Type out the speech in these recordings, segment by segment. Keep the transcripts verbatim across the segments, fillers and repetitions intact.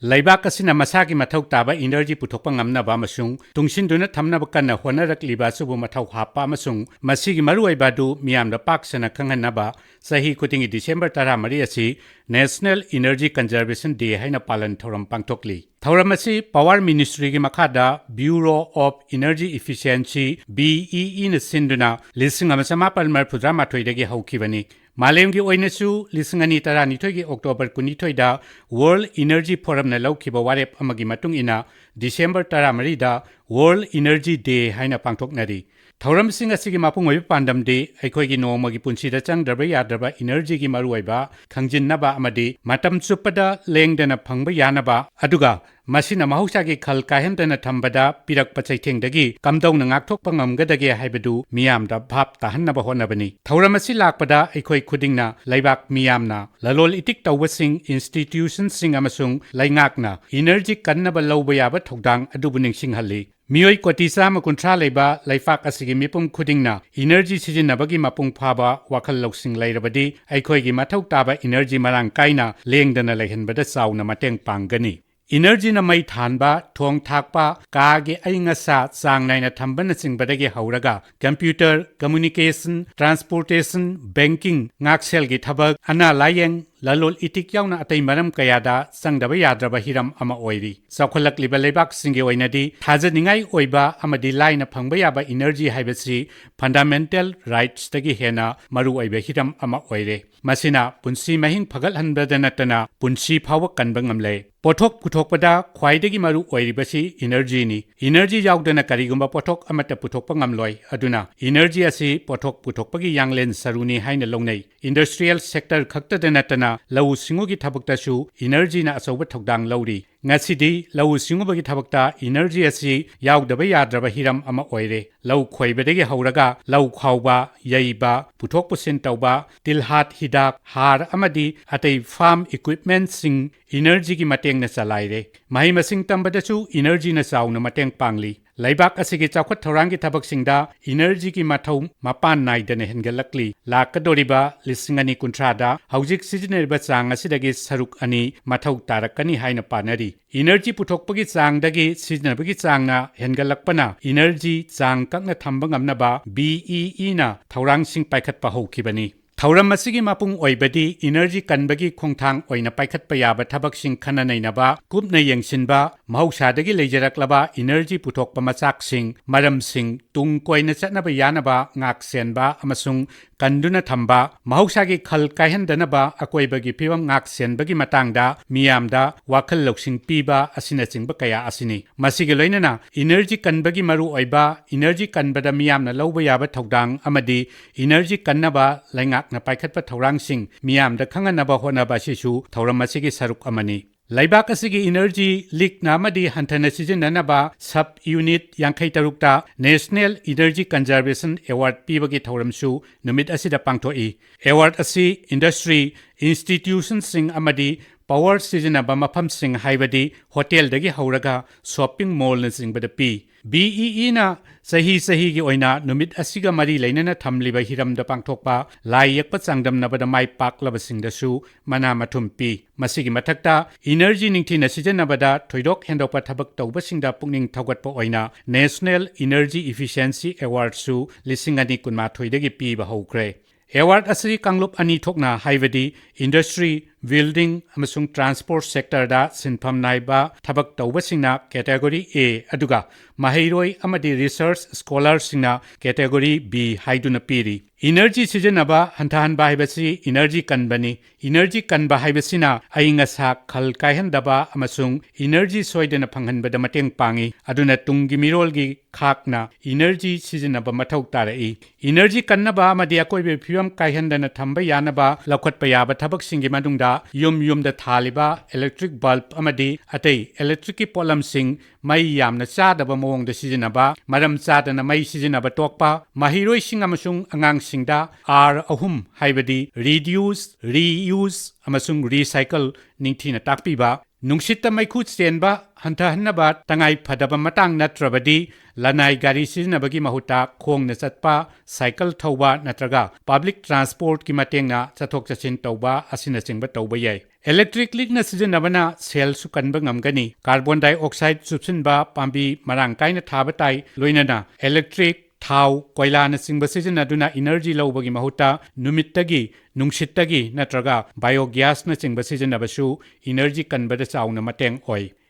ꯂꯩꯕꯥꯛ ꯑꯁꯤꯅ ꯃꯁꯥꯒꯤ ꯃꯊꯧ ꯇꯥꯕ energy ꯄꯨꯊꯣꯛꯄ ꯉꯝꯅꯕ ꯑꯃꯁꯨꯡ ꯇꯨꯡꯁꯤꯟꯗꯨꯅ ꯊꯝꯅꯕ ꯀꯟꯅ ꯍꯣꯠꯅꯔꯛꯂꯤꯕ ꯑꯁꯤꯕꯨ ꯃꯊꯧ ꯍꯥꯞꯄ ꯑꯃꯁꯨꯡ ꯃꯁꯤꯒꯤ ꯃꯔꯨꯑꯣꯏꯕ ꯑꯗꯨ ꯃꯤꯌꯥꯝꯗ ꯄꯥꯛ ꯁꯟꯅ ꯈꯪꯍꯟꯅꯕ ꯆꯍꯤ ꯈꯨꯗꯤꯡꯒꯤ December ꯇꯔꯥꯃꯔꯤ ꯑꯁꯤ National Energy Conservation Day ꯍꯥꯏꯅ ꯄꯥꯂꯟ ꯊꯧꯔꯝ ꯄꯥꯡꯊꯣꯛꯂꯤ꯫ ꯊꯧꯔꯝ ꯑꯁꯤ Power Ministryꯒꯤ ꯃꯈꯥꯗ Bureau of Energy Efficiency, BEEꯅ ꯁꯤꯟꯗꯨꯅ ꯂꯤꯁꯤꯡ ꯑꯃ ꯆꯃꯥꯄꯜ ꯃꯔꯤꯐꯨꯇꯔꯥꯃꯥꯊꯣꯏꯗꯒꯤ ꯍꯧꯈꯤꯕꯅꯤ꯫ ꯃꯥꯂꯦꯝꯒꯤ ꯑꯣꯏꯅꯁꯨ ꯂꯤꯁꯤꯡ ꯑꯅꯤ ꯇꯔꯥꯅꯤꯊꯣꯏꯒꯤ October ꯀꯨꯟꯅꯤꯊꯣꯏꯗ World Energy Forumꯅ ꯂꯧꯈꯤꯕ ꯋꯥꯔꯦꯞ ꯑꯃꯒꯤ ꯃꯇꯨꯡ ꯏꯟꯅ December ꯇꯔꯥꯃꯔꯤꯗ World Energy Day ꯍꯥꯏꯅ ꯄꯥꯡꯊꯣꯛꯅꯔꯤ꯫ ꯊꯧꯔꯝꯁꯤꯡ ꯑꯁꯤꯒꯤ ꯃꯄꯨꯡ ꯑꯣꯏꯕ ꯄꯥꯟꯗꯝꯗꯤ ꯑꯩꯈꯣꯏꯒꯤ ꯅꯣꯡꯃꯒꯤ ꯄꯨꯟꯁꯤꯗ ꯆꯪꯗ꯭ꯔꯕ ꯌꯥꯗ꯭ꯔꯕ energyꯒꯤ ꯃꯔꯨꯑꯣꯏꯕ ꯈꯪꯖꯤꯟꯅꯕ ꯑꯃꯗꯤ ꯃꯇꯝ ꯆꯨꯞꯄꯗ ꯂꯦꯡꯗꯅ ꯐꯪꯕ ꯌꯥꯅꯕ, ꯑꯗꯨꯒ ꯃꯁꯤꯅ ꯃꯍꯧꯁꯥꯒꯤ ꯈꯜ ꯀꯥꯏꯍꯟꯗꯅ ꯊꯝꯕꯗ ꯄꯤꯔꯛꯄ ꯆꯩꯊꯦꯡꯗꯒꯤ ꯀꯝꯗꯧꯅ ꯉꯥꯛꯊꯣꯛꯄ ꯉꯝꯒꯗꯒꯦ ꯍꯥꯏꯕꯗꯨ ꯃꯤꯌꯥꯝꯗ ꯚꯥꯞ ꯇꯥꯍꯟꯅꯕ ꯍꯣꯠꯅꯕꯅꯤ꯫ ꯊꯧꯔꯝ ꯑꯁꯤ ꯂꯥꯛꯄꯗ ꯑꯩꯈꯣꯏ ꯈꯨꯗꯤꯡꯅ ꯂꯩꯕꯥꯛ ꯃꯤꯌꯥꯝꯅ, ꯂꯂꯣꯜ ꯏꯇꯤꯛ ꯇꯧꯕꯁꯤꯡ, institutionꯁꯤꯡ ꯑꯃꯁꯨꯡ ꯂꯩꯉꯥꯛꯅ energy ꯀꯟꯅꯕ ꯂꯧꯕ ꯌꯥꯕ ꯊꯧꯗꯥꯡ ꯑꯗꯨꯕꯨ ꯅꯤꯡꯁꯤꯡꯍꯜꯂꯤ꯫ ꯃꯤꯑꯣꯏ ꯀꯣꯇꯤ ꯆꯥꯝꯃ ꯀꯨꯟꯊ꯭ꯔꯥ ꯂꯩꯕ ꯂꯩꯄꯥꯛ ꯑꯁꯤꯒꯤ ꯃꯤꯄꯨꯝ ꯈꯨꯗꯤꯡꯅ energy ꯁꯤꯖꯤꯟꯅꯕꯒꯤ ꯃꯄꯨꯡ ꯐꯥꯕ ꯋꯥꯈꯜ ꯂꯧꯁꯤꯡ ꯂꯩꯔꯕꯗꯤ ꯑꯩꯈꯣꯏꯒꯤ ꯃꯊꯧ ꯇꯥꯕ energy ꯃꯔꯥꯡ ꯀꯥꯏꯅ ꯂꯦꯡꯗꯅ ꯂꯩꯍꯟꯕꯗ ꯆꯥꯎꯅ ꯃꯇꯦꯡ ꯄꯥꯡꯒꯅꯤ꯫ Energyꯅ ꯃꯩ ꯊꯥꯟꯕ, ꯊꯣꯡ ꯊꯥꯛꯄ, ꯀꯥꯒꯤ ꯑꯏꯪ ꯑꯁꯥ ꯆꯥꯡ ꯅꯥꯏꯅ ꯊꯝꯕꯅꯆꯤꯡꯕꯗꯒꯤ ꯍꯧꯔꯒ computer, communication, transportation, banking, ꯉꯥꯛꯁꯦꯜꯒꯤ ꯊꯕꯛ, ꯑꯅꯥ ꯂꯥꯌꯦꯡ, ꯂꯂꯣꯜ ꯏꯇꯤꯛ ꯌꯥꯎꯅ ꯑꯇꯩ ꯃꯔꯝ ꯀꯌꯥꯗ ꯆꯪꯗꯕ ꯌꯥꯗ꯭ꯔꯕ ꯍꯤꯔꯝ ꯑꯃ ꯑꯣꯏꯔꯤ꯫ ꯆꯥꯎꯈꯠꯂꯛꯂꯤꯕ ꯂꯩꯕꯥꯛꯁꯤꯡꯒꯤ ꯑꯣꯏꯅꯗꯤ ꯊꯥꯖꯅꯤꯡꯉꯥꯏ ꯑꯣꯏꯕ ꯑꯃꯗꯤ ꯂꯥꯏꯅ ꯐꯪꯕ ꯌꯥꯕ energy ꯍꯥꯏꯕꯁꯤ fundamental rightsꯇꯒꯤ ꯍꯦꯟꯅ ꯃꯔꯨꯑꯣꯏꯕ ꯍꯤꯔꯝ ꯑꯃ ꯑꯣꯏꯔꯦ꯫ ꯃꯁꯤꯅ ꯄꯨꯟꯁꯤ ꯃꯍꯤꯡ ꯐꯒꯠꯍꯟꯕꯗ ꯅꯠꯇꯅ ꯄꯨꯟꯁꯤ ꯐꯥꯎꯕ ꯀꯟꯕ ꯉꯝꯂꯦ꯫ ꯄꯣꯠꯊꯣꯛ ꯄꯨꯊꯣꯛꯄꯗ ꯈ꯭ꯋꯥꯏꯗꯒꯤ ꯃꯔꯨ ꯑꯣꯏꯔꯤꯕꯁꯤ energyꯅꯤ꯫ Energy ꯌꯥꯎꯗꯅ ꯀꯔꯤꯒꯨꯝꯕ ꯄꯣꯠꯊꯣꯛ ꯑꯃꯠꯇ ꯄꯨꯊꯣꯛꯄ ꯉꯝꯂꯣꯏ꯫ ꯑꯗꯨꯅ energy ꯑꯁꯤ ꯄꯣꯠꯊꯣꯛ ꯄꯨꯊꯣꯛꯄꯒꯤ ꯌꯥꯡꯂꯦꯟ ꯁꯔꯨꯅꯤ ꯍꯥꯏꯅ ꯂꯧꯅꯩ꯫ Industrial sector ꯈꯛꯇꯗ ꯅꯠꯇꯅ ꯂꯧꯎ ꯁꯤꯡꯎꯒꯤ ꯊꯕꯛꯇꯁꯨ energyꯅ ꯑꯆꯧꯕ ꯊꯧꯗꯥꯡ ꯂꯧꯔꯤ꯫ ꯉꯁꯤꯗꯤ ꯂꯧꯎ ꯁꯤꯡꯎꯕꯒꯤ ꯊꯕꯛꯇ energy ꯑꯁꯤ ꯌꯥꯎꯗꯕ ꯌꯥꯗ꯭ꯔꯕ ꯍꯤꯔꯝ ꯑꯃ ꯑꯣꯏꯔꯦ꯫ ꯂꯧ ꯈꯣꯏꯕꯗꯒꯤ ꯍꯧꯔꯒ ꯂꯧ ꯈꯥꯎꯕ, ꯌꯩꯕ, ꯄꯨꯊꯣꯛ ꯄꯨꯁꯤꯟ ꯇꯧꯕ, ꯇꯤꯜꯍꯥꯠ ꯍꯤꯗꯥꯛ, ꯍꯥꯔ ꯑꯃꯗꯤ ꯑꯇꯩ farm equipmentꯁꯤꯡ energyꯒꯤ ꯃꯇꯦꯡꯅ ꯆꯂꯥꯏꯔꯦ꯫ ꯃꯍꯩ ꯃꯁꯤꯡ ꯇꯝꯕꯗꯁꯨ energyꯅ ꯆꯥꯎꯅ ꯃꯇꯦꯡ ꯄꯥꯡꯂꯤ꯫ ꯂꯩꯕꯥꯛ ꯑꯁꯤꯒꯤ ꯆꯥꯎꯈꯠ ꯊꯧꯔꯥꯡꯒꯤ ꯊꯕꯛꯁꯤꯡꯗ ꯏꯅꯔꯖꯤꯒꯤ ꯃꯊꯧ ꯃꯄꯥꯟ ꯅꯥꯏꯗꯅ ꯍꯦꯟꯒꯠꯂꯛꯂꯤ꯫ ꯂꯥꯛꯀꯗꯧꯔꯤꯕ ꯂꯤꯁꯤꯡ ꯑꯅꯤ ꯀꯨꯟꯊ꯭ꯔꯥꯗ ꯍꯧꯖꯤꯛ ꯁꯤꯖꯤꯟꯅꯔꯤꯕ ꯆꯥꯡ ꯑꯁꯤꯗꯒꯤ ꯁꯔꯨꯛ ꯑꯅꯤ ꯃꯊꯧ ꯇꯥꯔꯛꯀꯅꯤ ꯍꯥꯏꯅ ꯄꯥꯅꯔꯤ꯫ ꯏꯅꯔꯖꯤ ꯄꯨꯊꯣꯛꯄꯒꯤ ꯆꯥꯡꯗꯒꯤ ꯁꯤꯖꯤꯟꯅꯕꯒꯤ ꯆꯥꯡꯅ ꯍꯦꯟꯒꯠꯂꯛꯄꯅ ꯏꯅꯔꯖꯤ ꯆꯥꯡ ꯀꯛꯅ ꯊꯝꯕ ꯉꯝꯅꯕ ꯕꯤ ꯏ ꯏꯅ ꯊꯧꯔꯥꯡꯁꯤꯡ ꯄꯥꯏꯈꯠꯄ ꯍꯧꯈꯤꯕꯅꯤ꯫ ꯊꯧꯔꯝ ꯑꯁꯤꯒꯤ ꯃꯄꯨꯡ ꯑꯣꯏꯕꯗꯤ ꯏꯅꯔꯖꯤ ꯀꯟꯕꯒꯤ ꯈꯣꯡꯊꯥꯡ ꯑꯣꯏꯅ ꯄꯥꯏꯈꯠꯄ ꯌꯥꯕ ꯊꯕꯛꯁꯤꯡ ꯈꯟꯅ ꯅꯩꯅꯕ, ꯀꯨꯞꯅ ꯌꯦꯡꯁꯤꯟꯕ, ꯃꯍꯧꯁꯥꯗꯒꯤ ꯂꯩꯖꯔꯛꯂꯕ ꯏꯅꯔꯖꯤ ꯄꯨꯊꯣꯛꯄ ꯃꯆꯥꯛꯁꯤꯡ, ꯃꯔꯝꯁꯤꯡ, ꯇꯨꯡ ꯀꯣꯏꯅ ꯆꯠꯅꯕ ꯌꯥꯅꯕ ꯉꯥꯛ ꯁꯦꯟꯕ ꯑꯃꯁꯨꯡ ꯀꯟꯗꯨꯅ ꯊꯝꯕ, ꯃꯍꯧꯁꯥꯒꯤ ꯈꯜ ꯀꯥꯏꯍꯟꯗꯅꯕ ꯑꯀꯣꯏꯕꯒꯤ ꯐꯤꯕꯝ ꯉꯥꯛ ꯁꯦꯟꯕꯒꯤ ꯃꯇꯥꯡꯗ ꯃꯤꯌꯥꯝꯗ ꯋꯥꯈꯜ ꯂꯧꯁꯤꯡ ꯄꯤꯕ ꯑꯁꯤꯅꯆꯤꯡꯕ ꯀꯌꯥ ꯑꯁꯤꯅꯤ꯫ ꯃꯁꯤꯒꯤ ꯂꯣꯏꯅꯅ ꯏꯅꯔꯖꯤ ꯀꯟꯕꯒꯤ ꯃꯔꯨꯑꯣꯏꯕ, ꯏꯅꯔꯖꯤ ꯀꯟꯕꯗ ꯃꯤꯌꯥꯝꯅ ꯂꯧꯕ ꯌꯥꯕ ꯊꯧꯗꯥꯡ ꯑꯃꯗꯤ ꯏꯅꯔꯖꯤ ꯀꯟꯅꯕ ꯂꯩꯉꯥꯛꯅ ꯄꯥꯏꯈꯠꯄ ꯊꯧꯔꯥꯡꯁꯤꯡ ꯃꯤꯌꯥꯝꯗ ꯈꯪꯍꯟꯅꯕ ꯍꯣꯠꯅꯕ ꯑꯁꯤꯁꯨ ꯊꯧꯔꯝ ꯑꯁꯤꯒꯤ ꯁꯔꯨꯛ ꯑꯃꯅꯤ꯫ ꯂꯩꯕꯥꯛ ꯑꯁꯤꯒꯤ ꯏꯅꯔꯖꯤ ꯂꯤꯛꯅ ꯑꯃꯗꯤ ꯍꯟꯊꯅ ꯁꯤꯖꯤꯟꯅꯅꯕ ꯁꯕ ꯌꯨꯅꯤꯠ ꯌꯥꯡꯈꯩ ꯇꯔꯨꯛꯇ ꯅꯦꯁꯅꯦꯜ ꯏꯅꯔꯖꯤ ꯀꯟꯖꯔꯕꯦꯁꯟ ꯑꯦꯋꯥꯔꯗ ꯄꯤꯕꯒꯤ ꯊꯧꯔꯝꯁꯨ ꯅꯨꯃꯤꯠ ꯑꯁꯤꯗ ꯄꯥꯡꯊꯣꯛꯏ꯫ ꯑꯦꯋꯥꯔꯗ ꯑꯁꯤ ꯏꯟꯗꯁꯇ꯭ꯔꯤ, ꯏꯟꯁꯇꯤꯇ꯭ꯌꯨꯁꯟꯁꯤꯡ ꯑꯃꯗꯤ ꯄꯥꯋꯔ ꯁꯤꯖꯤꯟꯅꯕ ꯃꯐꯝꯁꯤꯡ, ꯍꯥꯏꯕꯗꯤ ꯍꯣꯇꯦꯜꯗꯒꯤ ꯍꯧꯔꯒ ꯁꯣꯞꯄꯤꯡ ꯃꯣꯜꯅꯆꯤꯡꯕꯗ ꯄꯤ꯫ ꯕꯤ ꯏ ꯏꯅ ꯆꯍꯤ ꯆꯍꯤꯒꯤ ꯑꯣꯏꯅ ꯅꯨꯃꯤꯠ ꯑꯁꯤꯒ ꯃꯔꯤ ꯂꯩꯅꯅ ꯊꯝꯂꯤꯕ ꯍꯤꯔꯝꯗ ꯄꯥꯡꯊꯣꯛꯄ ꯂꯥꯏ ꯌꯦꯛꯄ ꯆꯥꯡꯗꯝꯅꯕꯗ ꯃꯥꯏ ꯄꯥꯛꯂꯕꯁꯤꯡꯗꯁꯨ ꯃꯅꯥ ꯃꯊꯨꯝ ꯄꯤ꯫ ꯃꯁꯤꯒꯤ ꯃꯊꯛꯇ, ꯏꯅꯔꯖꯤ ꯅꯤꯡꯊꯤꯅ ꯁꯤꯖꯤꯟꯅꯕꯗ ꯊꯣꯏꯗꯣꯛ ꯍꯦꯟꯗꯣꯛꯄ ꯊꯕꯛ ꯇꯧꯕꯁꯤꯡꯗ ꯄꯨꯛꯅꯤꯡ ꯊꯧꯒꯠꯄ ꯑꯣꯏꯅ ꯅꯦꯁꯅꯦꯜ ꯏꯅꯔꯖꯤ ꯏꯐꯤꯁꯤꯌꯦꯟꯁꯤ ꯑꯦꯋꯥꯔꯗꯁꯨ ꯂꯤꯁꯤꯡ ꯑꯅꯤ ꯀꯨꯟꯃꯥꯊꯣꯏꯗꯒꯤ ꯄꯤꯕ ꯍꯧꯈ꯭ꯔꯦ꯫ ꯑꯦꯋꯥꯔꯗ ꯑꯁꯤ ꯀꯥꯡꯂꯨꯞ ꯑꯅꯤ ꯊꯣꯛꯅ, ꯍꯥꯏꯕꯗꯤ ꯏꯟꯗꯁꯇ꯭ꯔꯤ, ꯕꯤꯜꯗꯤꯡ ꯑꯃꯁꯨꯡ ꯇ꯭ꯔꯥꯟꯁꯄꯣꯔꯠ ꯁꯦꯛꯇꯔꯗ ꯁꯤꯟꯐꯝ ꯅꯥꯏꯕ ꯊꯕꯛ ꯇꯧꯕꯁꯤꯡꯅ ꯀꯦꯇꯦꯒꯣꯔꯤ ꯑꯦ, ꯑꯗꯨꯒ ꯃꯍꯩꯔꯣꯏ ꯑꯃꯗꯤ ꯔꯤꯁꯔꯆ ꯁ꯭ꯀꯣꯂꯔꯁꯤꯡꯅ ꯀꯦꯇꯦꯒꯣꯔꯤ ꯕꯤ ꯍꯥꯏꯗꯨꯅ ꯄꯤꯔꯤ꯫ ꯏꯅꯔꯖꯤ ꯁꯤꯖꯤꯟꯅꯕ ꯍꯟꯊꯍꯟꯕ ꯍꯥꯏꯕꯁꯤ ꯏꯅꯔꯖꯤ ꯀꯟꯕꯅꯤ꯫ ꯏꯅꯔꯖꯤ ꯀꯟꯕ ꯍꯥꯏꯕꯁꯤꯅ ꯑꯏꯪ ꯑꯁꯥ ꯈꯜ ꯀꯥꯏꯍꯟꯗꯕ ꯑꯃꯁꯨꯡ ꯏꯅꯔꯖꯤ ꯁꯣꯏꯗꯅ ꯐꯪꯍꯟꯕꯗ ꯃꯇꯦꯡ ꯄꯥꯡꯏ, ꯑꯗꯨꯅ ꯇꯨꯡꯒꯤ ꯃꯤꯔꯣꯜꯒꯤ ꯈꯥꯛꯅ ꯏꯅꯔꯖꯤ ꯁꯤꯖꯤꯟꯅꯕ ꯃꯊꯧ ꯇꯥꯔꯛꯏ꯫ ꯏꯅꯔꯖꯤ ꯀꯟꯅꯕ ꯑꯃꯗꯤ ꯑꯀꯣꯏꯕꯒꯤ ꯐꯤꯕꯝ ꯀꯥꯏꯍꯟꯗꯅ ꯊꯝꯕ ꯌꯥꯅꯕ ꯂꯧꯈꯠꯄ ꯌꯥꯕ ꯊꯕꯛꯁꯤꯡꯒꯤ ꯃꯅꯨꯡꯗ ꯌꯨꯝ ꯌꯨꯝꯗ ꯊꯥꯜꯂꯤꯕ ꯏꯂꯦꯛꯇ꯭ꯔꯤꯛ ꯕꯜꯕ ꯑꯃꯗꯤ ꯑꯇꯩ ꯏꯂꯦꯛꯇ꯭ꯔꯤꯛꯀꯤ ꯄꯣꯠꯂꯝꯁꯤꯡ ꯃꯩ ꯌꯥꯝꯅ ꯆꯥꯗꯕ ꯃꯑꯣꯡꯗ ꯁꯤꯖꯤꯟꯅꯕ, ꯃꯔꯝ ꯆꯥꯗꯅ ꯃꯩ ꯁꯤꯖꯤꯟꯅꯕ ꯇꯣꯛꯄ, ꯃꯍꯩꯔꯣꯏꯁꯤꯡ ꯑꯃꯁꯨꯡ ꯑꯉꯥꯡꯁꯤꯡꯗ ꯑꯥꯔ ꯑꯍꯨꯝ, ꯍꯥꯏꯕꯗꯤ reduce, reuse ꯑꯃꯁꯨꯡ recycle ꯅꯤꯡꯊꯤꯅ ꯇꯥꯛꯄꯤꯕ, ꯅꯨꯡꯁꯤꯠꯇ ꯃꯩꯈꯨ ꯆꯦꯟꯕ ꯍꯟꯊꯍꯟꯅꯕ ꯇꯉꯥꯏ ꯐꯗꯕ ꯃꯇꯥꯡ ꯅꯠꯇ꯭ꯔꯕꯗꯤ ꯂꯅꯥꯏ ꯒꯥꯔꯤ ꯁꯤꯖꯤꯟꯅꯕꯒꯤ ꯃꯍꯨꯠꯇ ꯈꯣꯡꯅ ꯆꯠꯄ, ꯁꯥꯏꯀꯜ ꯊꯧꯕ ꯅꯠꯇ꯭ꯔꯒ ꯄꯕ꯭ꯂꯤꯛ ꯇ꯭ꯔꯥꯟꯁꯄꯣꯔꯠꯀꯤ ꯃꯇꯦꯡꯅ ꯆꯠꯊꯣꯛ ꯆꯠꯁꯤꯟ ꯇꯧꯕ ꯑꯁꯤꯅꯆꯤꯡꯕ ꯇꯧꯕ ꯌꯥꯏ꯫ ꯏꯂꯦꯛꯇ꯭ꯔꯤꯛ ꯂꯤꯛꯅ ꯁꯤꯖꯤꯟꯅꯕꯅ ꯁꯦꯜꯁꯨ ꯀꯟꯕ ꯉꯝꯒꯅꯤ꯫ ꯀꯥꯔꯕꯣꯟ ꯗꯥꯏꯑꯣꯛꯁꯥꯏꯗ ꯆꯨꯞꯁꯤꯟꯕ ꯄꯥꯝꯕꯤ ꯃꯔꯥꯡ ꯀꯥꯏꯅ ꯊꯥꯕ ꯇꯥꯏ, ꯂꯣꯏꯅꯅ ꯏꯂꯦꯛꯇ꯭ꯔꯤꯛ, ꯊꯥꯎ, ꯀꯣꯏꯂꯥꯅꯆꯤꯡꯕ ꯁꯤꯖꯤꯟꯅꯗꯨꯅ ꯏꯅꯔꯖꯤ ꯂꯧꯕꯒꯤ ꯃꯍꯨꯠꯇ ꯅꯨꯃꯤꯠꯇꯒꯤ, ꯅꯨꯡꯁꯤꯠꯇꯒꯤ ꯅꯠꯇ꯭ꯔꯒ ꯕꯥꯏꯑꯣꯒ꯭ꯌꯥꯁꯅꯆꯤꯡꯕ ꯁꯤꯖꯤꯟꯅꯕꯁꯨ ꯏꯅꯔꯖꯤ ꯀꯟꯕꯗ ꯆꯥꯎꯅ ꯃꯇꯦꯡ ꯑꯣꯏ꯫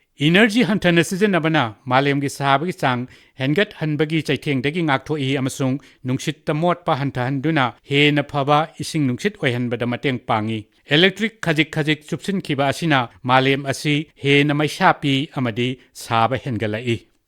ꯏꯅꯔꯖꯤ ꯍꯟꯊꯅ ꯁꯤꯖꯤꯟꯅꯕꯅ ꯃꯥꯂꯦꯝꯒꯤ ꯁꯥꯕꯒꯤ ꯆꯥꯡ ꯍꯦꯟꯒꯠꯍꯟꯕꯒꯤ ꯆꯩꯊꯦꯡꯗꯒꯤ ꯉꯥꯛꯊꯣꯛꯏ ꯑꯃꯁꯨꯡ ꯅꯨꯡꯁꯤꯠꯇ ꯃꯣꯠꯄ ꯍꯟꯊꯍꯟꯗꯨꯅ ꯍꯦꯟꯅ ꯐꯕ ꯏꯁꯤꯡ ꯅꯨꯡꯁꯤꯠ ꯑꯣꯏꯍꯟꯕꯗ ꯃꯇꯦꯡ ꯄꯥꯡꯏ꯫ ꯏꯂꯦꯛꯇ꯭ꯔꯤꯛ ꯈꯖꯤꯛ ꯈꯖꯤꯛ ꯆꯨꯞꯁꯤꯟꯈꯤꯕ ꯑꯁꯤꯅ ꯃꯥꯂꯦꯝ ꯑꯁꯤ ꯍꯦꯟꯅ ꯃꯩꯁꯥ ꯄꯤ ꯑꯃꯗꯤ ꯁꯥꯕ ꯍꯦꯟꯒꯠꯂꯛꯏ꯫